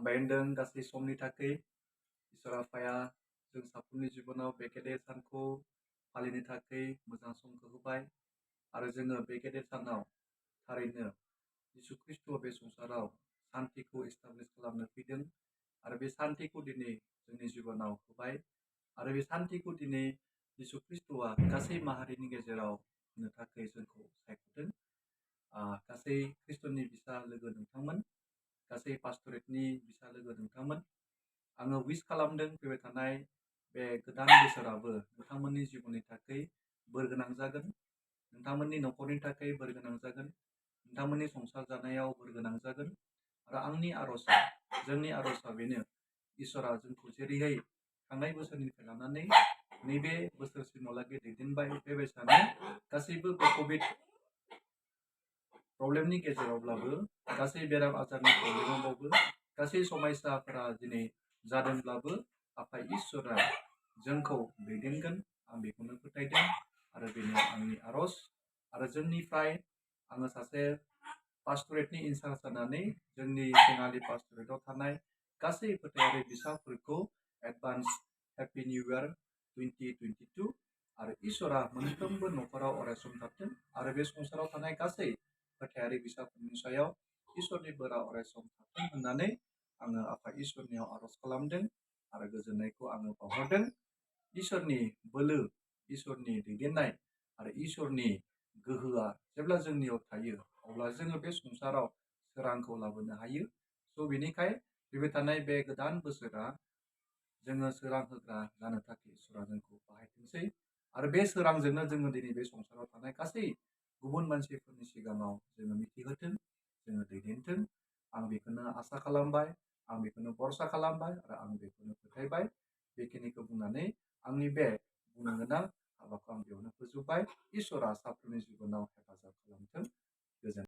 हामबाय होनदों गासै समनि थाखाय इसोर आफाया जों साफ्रोमनि जिबनाव बे गेदेर सानखौ फालिनो थाखाय मोजां समखौ होबाय आरो जोङो बे गेदेर सानाव थारैनो यीशु ख्रिस्ट'आ बे संसाराव सान्तिखौ एस्टाब्लिश खालामनो फैदों आरो बे सान्तिखौ दिनै जोंनि जिबनाव होबाय आरो बे सान्तिखौ दिनै यीशु ख्रिस्ट'आ गासै माहारिनि गेजेराव होनो थाखाय जोंखौ सायख'दों गासै ख्रिस्ट'नि बिसा लोगो नोंथांमोन गासै पास्टरेटनि बिसा लोगो नोंथांमोन आङो विश खालामदों फैबाय थानाय बे गोदान बोसोराबो नोंथांमोननि जिबननि थाखाय बोर गोनां जागोन नोंथांमोननि न'खरनि थाखाय बोर गोनां जागोन नोंथांमोननि संसार जानायाव बोर गोनां जागोन आरो आंनि आर'जआ जोंनि आर'जआ बेनो इसोरा जोंखौ जेरैहाय थांनाय बोसोरनिफ्राय लानानै नैबे बोसोरसिमहालागै दैदेनबाय बेबायसानो गासैबो कभिड प्रब्लेमनि गेजेरावब्लाबो गासै बेराम आजारनि प्रब्लेमावबाबो गासै समस्याफोरा दिनै जादोंब्लाबो आफा इसोरा जोंखौ दैदेनगोन आं बेखौनो फोथायदों आरो बेनो आंनि आर'ज आरो जोंनिफ्राय आङो सासे पास्टरेटनि इनचार्ज जानानै जोंनि तेङाली पास्टरेटआव थानाय गासै फोथायारि बिसाफोरखौ एडभान्स हेपि निउ इयार 2022 आरो इसोरा मोनफ्रोमबो न'खराव अरायसम थाथों आरो बे संसाराव थानाय गासै फोथायारि बिसाफोरनि सायाव इसोरनि बोरा अरायसम थाथों होननानै आङो आफा इसोरनियाव आर'ज खालामदों आरो गोजोननायखौ आङो बावहरदों इसोरनि बोलो इसोरनि दैदेननाय आरो इसोरनि गोहोआ जेब्ला जोंनियाव थायो अब्ला जोङो बे संसाराव सोरांखौ लाबोनो हायो स' बेनिखाय फैबाय थानाय बे गोदान बोसोरा जोङो सोरां होग्रा जानो थाखाय इसोरा जोंखौ बाहायथोंसै आरो बे सोरांजोंनो जोङो दिनै बे संसाराव थानाय गासै गुबुन मानसिफोरनि सिगाङाव जोङो मिथिहोथों जोङो दैदेनथों आं बेखौनो आसा खालामबाय आं बेखौनो भरसा खालामबाय आरो आं बेखौनो फोथायबाय बेखिनिखौ बुंनानै आंनि बे बुंनो गोनां हाबाखौ आं बेयावनो फोजोबबाय इसोरा साफ्रोमनि जिबनाव हेफाजाब खालामथों गोजोन